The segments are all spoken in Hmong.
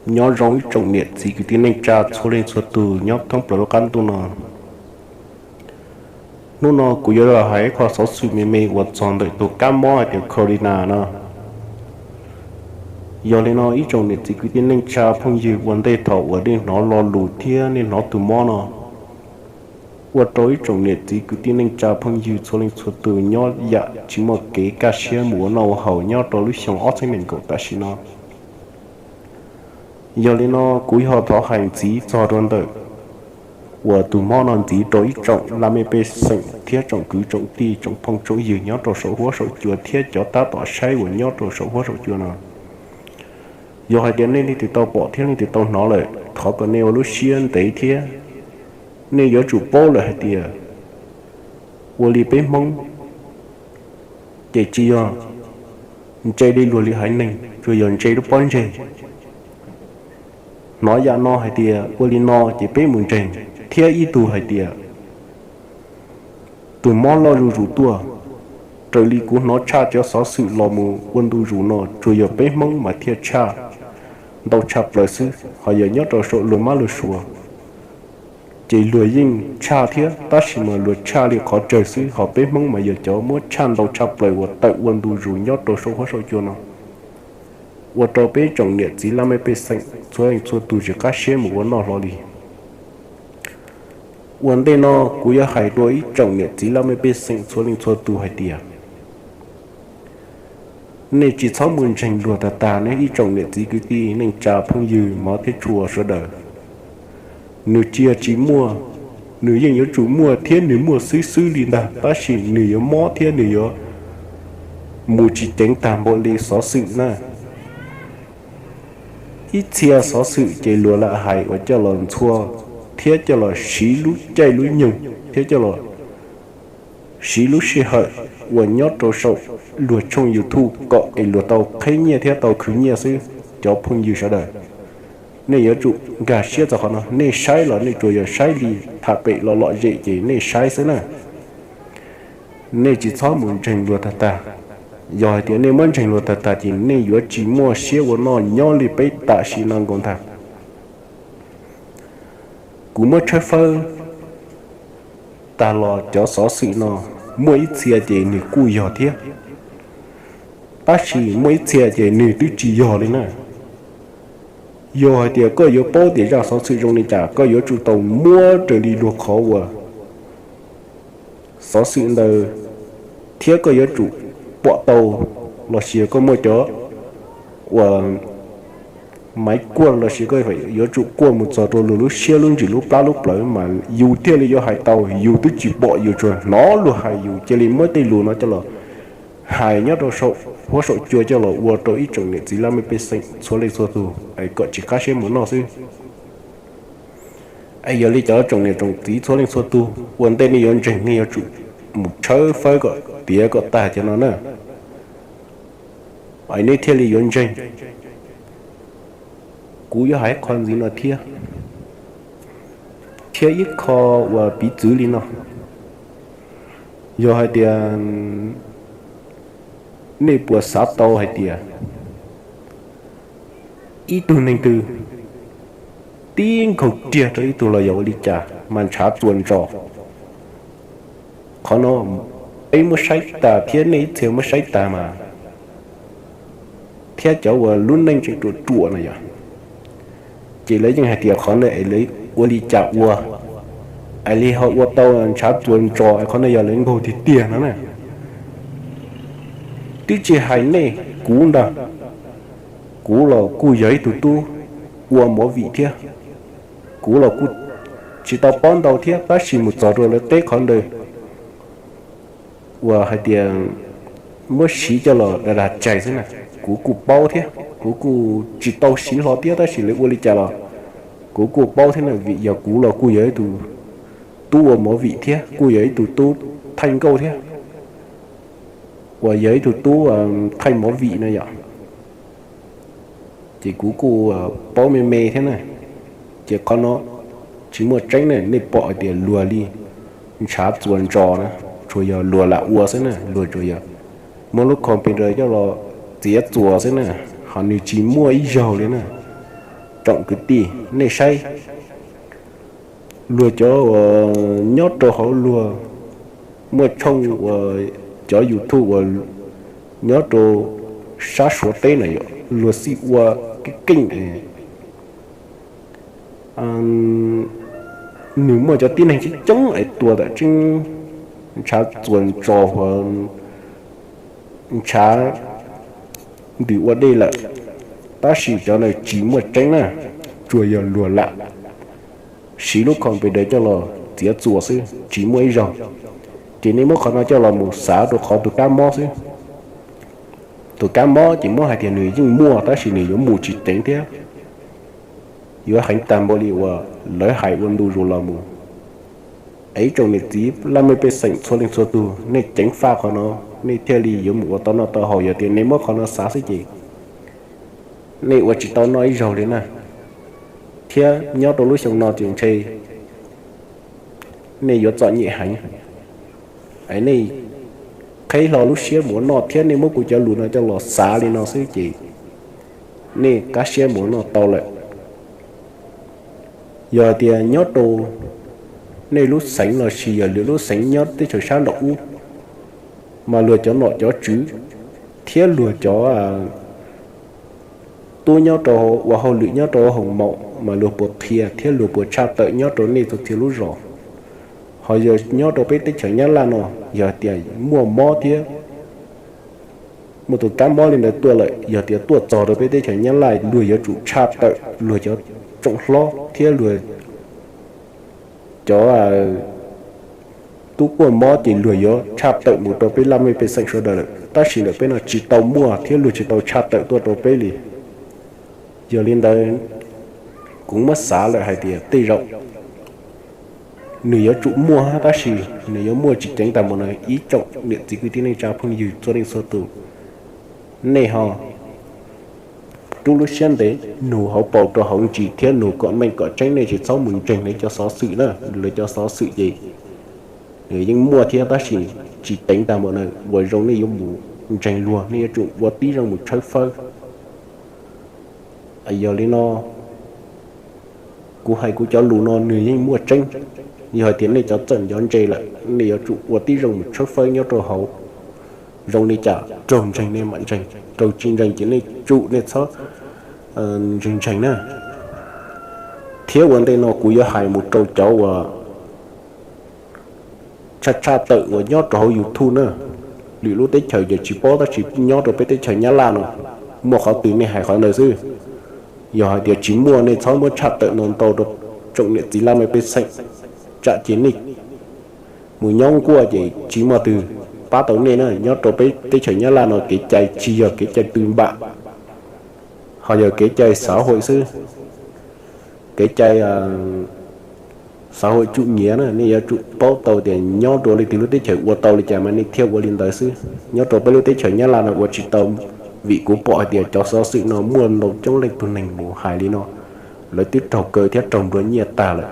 Nyob zoo ib tsoom niam txiv kwv tij neej tsa txhua leej txhua tus nyob thoob plaws lub qab ntuj no. Hnub no kuv yuav los hais ib qho xov xwm me me uas txog ntawm tus kab mob hais tias corona no. Yog li no ib tsoom niam txiv kwv tij neej tsa phooj ywg, ua ntej thaum uas nej hnov lo lus thiab nej hnov tus mob no, ua rau ib tsoom niam txiv kwv tij neej tsa phooj ywg txhua leej txhua tus nyob yam tsis muaj kev kaj siab mus ua noj ua haus nyob rau lub xyoo ob txhiab nees nkaum tam sim no. Yog li no kuv yog thov hais ntxiv txog rau ntawm uas tus mob no ntxiv rau ib tsoom laj mej pej xeem thiab tsoom kwv tsoom tij tsoom phooj tsoom ywg nyob rau saum huab saum cua thiab cov tab tom saib uas nyob rau saum huab saum cua no. Yog hais tias nej leej twg tau pom thiab leej twg tau hnov lawm, thov kom nej ua lub siab ntev thiab nej yuav tsum paub lawm hais tias ua li peb Hmoob ces tsis yog ntse li luag li haiv neeg, tsuas yog ntse lub pob ntseg. Hnov yam no hais tias ua li no ces peb mus ntseeg, thiab ib tug hais tias tus mob loj zuj zus tuaj. Raws li kuv hnov tshaj cov xov xwm los mus ua ntu zus no tsuas yog peb Hmoob mas thiaj tshaj ntau tshaj plaws xwb, ho yog nyob rau saum luag mab luag suav ces luag yeej tshaj thiab, tab sis mas luag tshaj li qhov tsawg xwb, ho peb Hmoob mas yog cov muab tshaj ntau tshaj plaws uas tawm ua ntu zus nyob rau saum huab saum cua no. Ua rau peb tsoom niam txiv laj mej pej xeem txhua leej txhua tus tsis qab siab mus ua noj hlo li. Ua ntej no kuv yuav hais rau ib tsoom niam txiv laj mej pej xeem txhua leej txhua tus hais tias nej tsis txhob mus ntseeg luag tag tag ne ib tsoom niam txiv kwv tij neej tsa phooj ywg mov thiab tshua sawv daws. Nws tsis yog tsis muaj, nws yeej yuav tsum muaj thiab nws muaj xwb xwb li ntag, tab sis nws yuav mob thiab nws yuav mus tsis ceev tag npaum li xov xwm na. Ib txhia xov xwm ces luag lam hais uas coj los ntxhua thiab coj los siv lub caij lub nyoog thiab coj los siv lub sij hawm uas nyob rau saum luag tshooj YouTube kom es luag tau qheb nyiaj thiab tau khwv nyiaj xwb. Cov phooj ywg sawv daws, nej yuav tsum nkag siab txog qhov no, nej saib los nej tsuas yog saib li tham pem los lom zem ces nej saib xwb na. Nej tsis txhob mus ntseeg luag tag tag. Yog hais tias nej muab ntseeg luag tag tag ces nej yuav tsis muaj siab ua noj nyob li peb tam sim no nkaus ntag. Kuv muab tshawb fawb tag los cov xov xwm no muaj ib txhia ces nws kuj yog thiab, tab sis muaj ib txhia ces nws twb tsis yog li na. Yog hais tias koj yuav paub tias zaj xov xwm zoo li cas, koj yuav tsum tau muab raws li luag qhov uas xov xwm ntawd, thiab koj yuav tsum pom tau los sis koj muaj cov uas maiv kuaj los sis koj yuav tsum kuaj mus txog rau luag lub siab lub ntsws lub plab lub plawv mas yus thiaj li yuav hais tau. Yus twb tsis pom, yus tsuas hnov luag hais, yus cia li muab tej lus no coj los hais nyob rau saum huab saum cua coj los ua rau ib tsoom niam txiv laj mej pej xeem txhua leej txhua tus es kom tsis qab siab mus noj xwb. Es yog li cov tsoom niam tsoom txiv txhua leej txhua tus, ua ntej nej yuav ntseeg nej yuav tsum mus tshawb fawb kom tiav kom tag cov no na, es nej thiaj li yuav ntseeg. Kuv yuav hais qhov ntxiv no thiab, thiab ib qho uas piv txwv li no, yog hais tias nej puas xav tau hais tias ib tug neeg twg tib nkaug riag rau ib tug los yog ua li cas mas ntshav txuas ntsos. Qhov no peb muab saib tas thiab nej ib txhia muab saib tas mas, thiab cov uas lub neej tseem ruam ruam no yog, ces lawv yeej hais tias qhov no es lawv ua li cas ua es li ho ua tau ntshav txuas ntsos, qhov no yog lawv nkaug tiag tiag no na. Twb tsis hais nej kuv ntag, kuv los kuj yog ib tug tub ua movie thiab, kuv los kuj tsis tau paub ntau thiab, tab sis mus txog rau lawv teb qhov ntawd uas hais tias muab siv coj los da da tsais xwb na, kuv kuj paub thiab, kuv kuj tsis tau siv hlo thiab tab sis lawv ua li cas los kuv kuj paub thiab na, vim yog kuv los kuj yog ib tug tub ua movie thiab kuj yog ib tug tub thaij nkauj thiab, uas yog ib tug tub thaij movie na yom. Ces kuv kuj paub me me thiab na. Ces qhov no tsis muaj tseeb na, nej pom hais tias luag li ntshav txuas ntsos na, tsuas yog luag lam ua xwb na, luag tsuas yog muab lub computer coj los txiav txuas xwb na, ho nws tsis muaj ib zaug li na. Tsoom kwv tij nej saib, luag cov uas nyob rau hauv luag muaj tshooj uas cov YouTube uas nyob rau sab Suav teb na yom, luag xij ua keej keej, nws muaj cov tib neeg coob coob es tua tam tseeb ntshav txuas ntso, ntshav ntws ua dej lawm, tab sis cov ntawd tsis muaj tseeb na, tsuas yog luag lam siv lub computer coj los txiav txuas xwb tsis muaj ib zaug. Ces nej muab qhov no coj los mus xav rau qhov tus kab mob xwb. Tus kab mob ces muab hais tias nws yeej muaj tab sis nws yuav mus tsis ceev thiab yuav heev tag npaum li uas lawv hais ua ntu zus los mus. Es ib tsoom niam txiv laj mej pej xeem txhua leej txhua tus, nej ceev faj qhov no, nej thiaj li yuav mus ua tau noj tau haus. Yog tias nej muab qhov no xav xwb ces nej ua tsis tau noj ib zaug li na. Thiab nyob rau lub xyoo no ces ntshe nej yuav txom nyem heev. Nej qheb hlo lub siab mus ua noj thiab nej muab kuv cov lus no coj los xav li no xwb ces nej qab siab mus ua noj tau lawm. Yog hais tias nyob rau nej lub xeev los sis yog lwm lub xeev nyob teb chaws sab nraum ub, mas luag cov nom cov tswv thiab luag cov tub nyob rau ua hauj lwm nyob rau hoo maum mas luag puas qhia thiab luag puas tshaj tawm nyob rau nej txhua txhia lub zos? Ho yog nyob rau peb teb chaws Nyab Laj no, yog tias muaj mob thiab muaj tus kab mob li ntawd tuaj lawm, yog tias tuaj txog rau peb teb chaws Nyab Laj luag yuav tsum tshaj tawm luag cov tsoom hlob thiab luag cov tub kuaj mob ces luag yuav tshaj tawm mus rau peb laj mej pej xeem sawv daws lawm, tab sis ntawm peb no tsis tau muaj thiab luag tsis tau tshaj tawm tuaj rau peb li. Yog li ntawd, kuv muab xav lawm hais tias tej zaum nws yuav tsum muaj tab sis nws yuav muaj tsis ceev tag npaum no. Ib tsoom niam txiv kwv tij neej tsa phooj ywg txhua leej txhua tus, nej ho rub lub siab ntev nug hauv paus rau hauv ntsis thiab nug kom meej kom tseeb, nej tsis txhob mus ntseeg lawv cov xov xwm na. Lawv cov xov xwm ces nws yeej muaj thiab tab sis tsis ceev tag npaum no uas zoo nej yuav mus ntseeg luag, nej yuav tsum ua tib zoo mus tshawb fawb. Yog li no, kuv hais kuv cov lus no nws yeej muaj tseeb. Yog hais tias nej cov txawj nco ntse lawm, nej yuav tsum ua tib zoo mus tshawb fawb nyob rau hauv zoo li cas, raug ntseeg nej mam ntseeg, raug tsis ntseeg ces nej tsum nej txhob ntseeg ntseeg na. Thiab ua ntej no kuv yuav hais mus rau cov uas tshaj tshaj tawm uas nyob rau hauv YouTube na. Lwm lub teb chaws ces tsis paub tab sis nyob rau peb teb chaws Nyab Laj no muaj qhov twg nej hais qhov ntawd xwb. Yog hais tias tsis muaj nej txhob muab tshaj tawm no ntau rau tsoom niam txiv laj mej pej xeem, tsam ces nej mus nyob nkuaj ces tsis muaj twg pab tau nej na. Nyob rau peb teb chaws Nyab Laj no kev cai tsis yog kev cai tw npam, ho yog kev cai xav huam xwb, kev cai xav huam tsum nyiav na. Nej yuav tsum paub tau tias nyob rau leej twg lub teb chaws ua tau li cas mas nej thiaj ua li ntawd xwb. Nyob rau peb lub teb chaws Nyab Laj no ua tsis tau, vim kuv pom hais tias cov xov xwm no muaj ntau coob leej tug neeg mus hais li no, lawv twb raug kaw thiab raug nplua nyiaj tag lawm.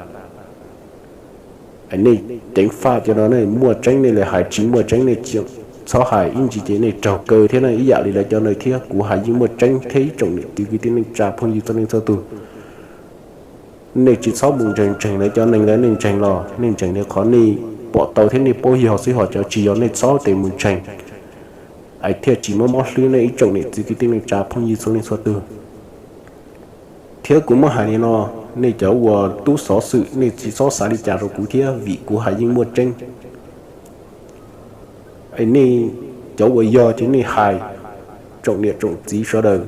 Nej ceev faj cov no, nej muaj tseeb nej li hais, tsis muaj tseeb nej txhob hais, ib ntsis ces nej raug kaw thiab na. Ib yam li lawv cov no thiab, kuv hais yeej muaj tseeb thiab ib tsoom niam txiv kwv tij neej tsa phooj ywg txhua leej txhua tus. Nej tsis txhob mus ntseeg ntseeg lawv cov neeg ntawd, nej ntseeg los nej ntseeg li qhov nej pom tau thiab nej paub yog xwb, ho cov tsis yog nej txhob tes mus ntseeg, es thiaj tsis mob mob hlwb nej ib tsoom niam txiv kwv tij neej tsa phooj ywg txhua leej txhua tus. Thiab kuv muab hais li no, nej cov uas tub xov xwm nej tsis txhob xav li cas rau kuv thiab, vim kuv hais yeej muaj tseeb. Nej cov uas yog ces nej hais, tsoom niam tsoom txiv sawv daws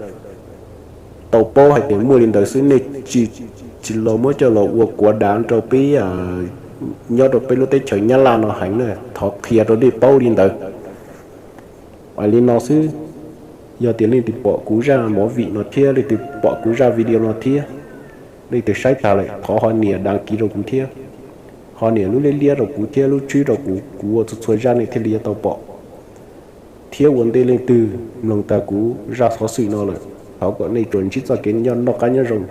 tau paub hais tias muaj li ntawd xwb, nej tsis, tsis los muab coj los ua kuav dav rau peb nyob rau peb lub teb chaws Nyab Laj no heev na, thov qhia rau nej paub li ntawd. Hais li no xwb, yog tias leej twg pom kuv zaj movie no thiab leej twg pom kuv zaj video no thiab, leej twg saib tag lawm thov ho nias đăng ký rau kuv thiab, ho nias lub liab liab rau kuv thiab lub tswb rau kuv, kuv ua txhua txhua zaj nej thiaj li yuav tau pom. Thiab ua ntej leej twg mloog tag kuv zaj xov xwm no lawm, thov kom nej tsuas ntsib txoj kev noj qab nyob zoo.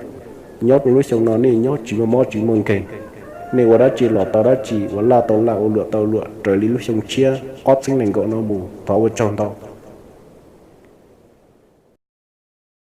Nyob rau lub xyoo no nej nyob tsis muaj mob tsis muaj nkeeg, nej ua dab tsi los tau dab tsi, ua laj tau laj, ua luam tau luam, raws li lub xyoo tshiab ob txhiab nees nkaum no mus. Thov ua tsaug ntau.